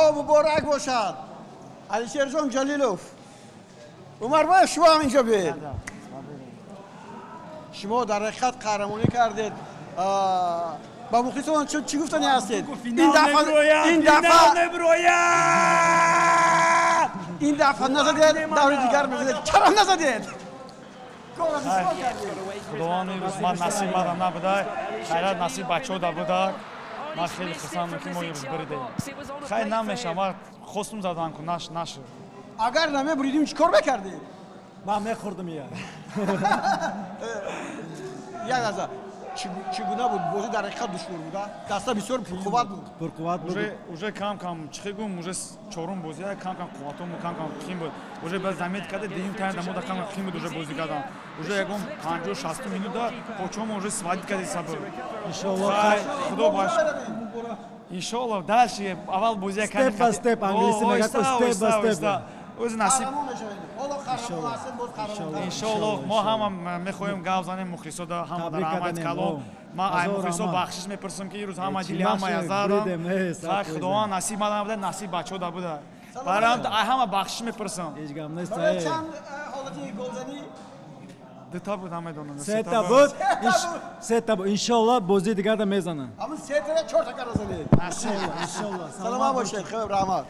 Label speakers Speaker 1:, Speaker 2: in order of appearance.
Speaker 1: Барандаҳо муборак бошад. Алишерҷон Ҷалилов, Умарбоев, шумо ҳам инҷо биед. Шумо дар ҳақиқат қаҳрамонӣ кардед. Ба мухлисон чӣ гуфтани ҳастед? Ин дафъа назадед, даври дигар мезадед. Чаро назадед?
Speaker 2: Худованд, имрӯз ман насиб мадам набуда, хайрат, насиб бачаҳо да буда. Ман хеле хурсандам, ки мо имрӯз буридем. Хайр, намешам, ман хостум задан ку, нашуд.
Speaker 1: Агар намебуридим, чӣ кор мекардем?
Speaker 3: Ман мехӯрдам я.
Speaker 1: Як лаҳза, чӣ гуна буд бозӣ? Дар ҳақиқат душвор буда, даста бисёр пурқувват буд.
Speaker 3: Пурқувват буд.
Speaker 2: Уже кам кам, чӣ гум, уже чорум бозӣ, кам кам қувватому кам кам қин буд. Уже ба замет карда, дуюм тайм дамода кам кам қин буд уже бозӣ кардан. Уже ягон 50-60 минута почомо уже сводить карди сабр.
Speaker 3: Иншоалло.
Speaker 2: Худо баш. Иншоалло, дальше аввал бозия.
Speaker 3: Step by step, англиси мегӯяд, step by step.
Speaker 2: Ози насиб. Иншоалло, мо ҳама мехоҳем гап занем мухлисода, ҳама дар раҳмат калом. Ман ай мухлисо бахшиш мепурсам, ки ирӯз ҳама дили ҳамая задам. Худованд насиб мада набуда, насиб бачаҳо да буда. Барам ай ҳама бахшиш мепурсам.
Speaker 3: Ҳеҷ гап нест.
Speaker 1: Чанд ҳолати голзанӣ?
Speaker 2: Дута буд, намедонам.
Speaker 3: Сета буд, сета буд. Иншоалло, бозии дигарда мезанам.
Speaker 1: Ҳамун сетара чорта кара задед.
Speaker 3: Иншоалло.
Speaker 1: Саломат бошед, хуб, раҳмат.